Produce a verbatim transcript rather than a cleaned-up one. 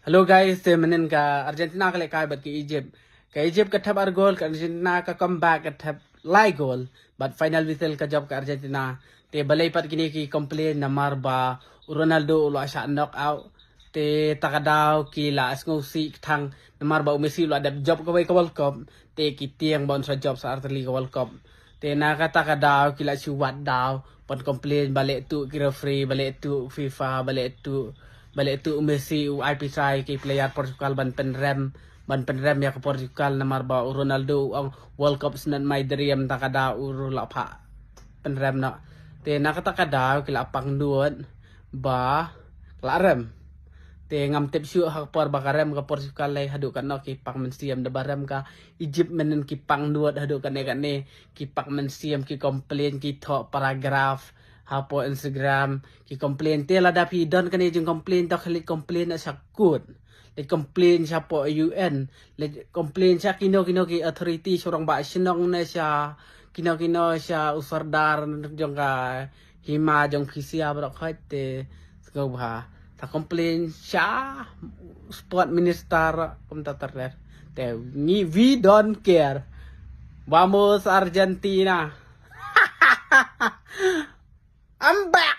Hello guys, te mynnin ka Argentina ka lehkai bad ka Egypt. Ka Egypt ka thep ar gol, ka Argentina ka comeback ka thep lai gol. Bad final whistle ka jop ka Argentina. Te balei pat kine ki complain namar ba u Ronaldo u la shah knock out. Te ta ka daw ki la sngewsih kthang namar ba u Messi u la dep jop kawei ka World Cup. Te ki tieng ba un sa jop sa artylli ka World Cup. Te na kata ka daw ki la shu wad daw ban complain ba leh tuh ki referee, ba leh tuh FIFA, ba leh tuh, ba leh tuh u Messi u ai pisa ïa ki player Portugal ban pynrem, ban pynrem ïa ka Portugal namar ba u Ronaldo u ong World Cup is not my dream, ta ka daw u ruh la phah pynrem noh. Te na kata ka daw ki la pang nud ba la rem. Te ngam tip shuh ha ka por ba ka rem ka Portugal lei haduh katno ki pang mynsiem, da ba rem ka Egypt mynnin ki pang nud haduh katne katne, ki pang mynsiem, ki complain, ki thoh paragraph hapoh Instagram, ki complain. Te lada phi don kane jingcomplain, to khleh complain na sha kut. Leh complain sha poh U N, leh complain sha kino kino ki authority, sha u rangbah shnong ne sha kino kino, sha u sordar jong ka hima jong phi sia baroh khoit. Te sngewbha ta complain sha sport minister kumta ter ter. Te ngi, we don't care. Vamos Argentina. I'm back.